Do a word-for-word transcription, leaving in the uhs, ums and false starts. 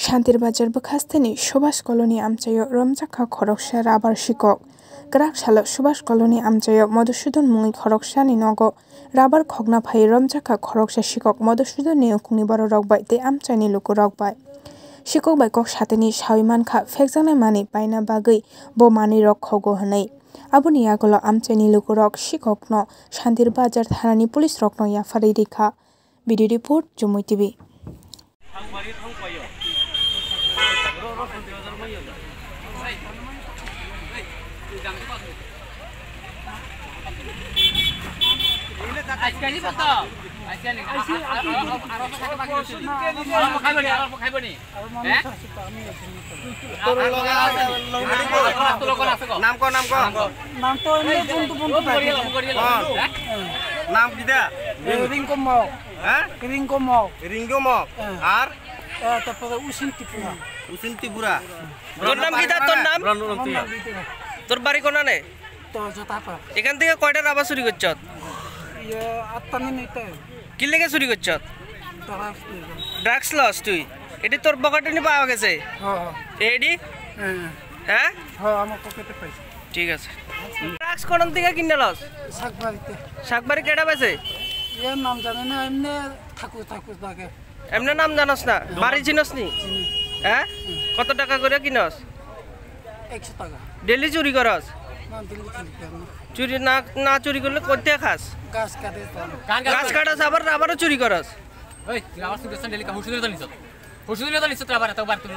Shantir Bazar bwkhasteni Subhas Colony amchaio romjakha khoroksa rabar sikok. Kwrak salo Subhas Colony amchaio Madhusudan mungwi khoroksani nogo rabar khokna phaiwi romjakha khoroksa sikok Madhusudanni ukungni bororok bai tei amchaini lukurok bai. Sikok bai kok satini sawi mankha phekjaknai manwi paina bagwi bo manwirok khogo hwnwi. Aboni yagulo amchaini lukurok sikokno Shantir Bazar thanani police rokno yapharwi rikha. Video report, Jumui T V. নাম ক, নাম ক। নাম তো এমনি বন্ধু বন্ধু থাকে। কোন? নাম কিতা? এ, রিঙ্কু মগ। হ্যাঁ? রিঙ্কু মগ। রিঙ্কু মগ। হ্যাঁ। আর? এ, তারপরে উসিন ত্রিপুরা। উসিন ত্রিপুরা। তোর নাম কিতা? তোর নাম? আমার নাম বিটু। তোর বাড়ি কোনানে? তো জোতাপাড়া। এখান থেকে কয়টা রাবার চুরি করছত? ইয়ে, আটটা নি নিতে। কি লেগে চুরি করছত? তারা আসতে। ড্রাগস লস তুই? এটি তোর পকেটে নি পাওয়া গেছে? হ্যাঁ, হ্যাঁ। এডি? হ্যাঁ। হ্যাঁ? হ্যাঁ, আমার পকেটে পাইছি। ঠিক আছে। ড্রাগস কোন থেকে কিনে লস? শাকবাড়িতে। শাকবাড়ি কেডা বেচে? এর নাম জানি না, এমনি ঠাকুর ঠাকুর লাগে। এমনি নাম জানোস না? বাড়ি চিনোস নি? চিনি। হ্যাঁ? কত টাকা করে কিনস? একশো টাকা। ডেলি চুরি করস? না, ডেলি চুরি করি না। চুরি না, না চুরি করলে কোথায় খাস? গাছ কাটে তো। গাছ কাটস, আবার রাবারও চুরি করস? এই, তুই আবার চুরি করছিস, ডেলি কা-, পরশু দিনে তো নিছ। পরশু দিনে তো নিছ, তুই আবার এতবার তুই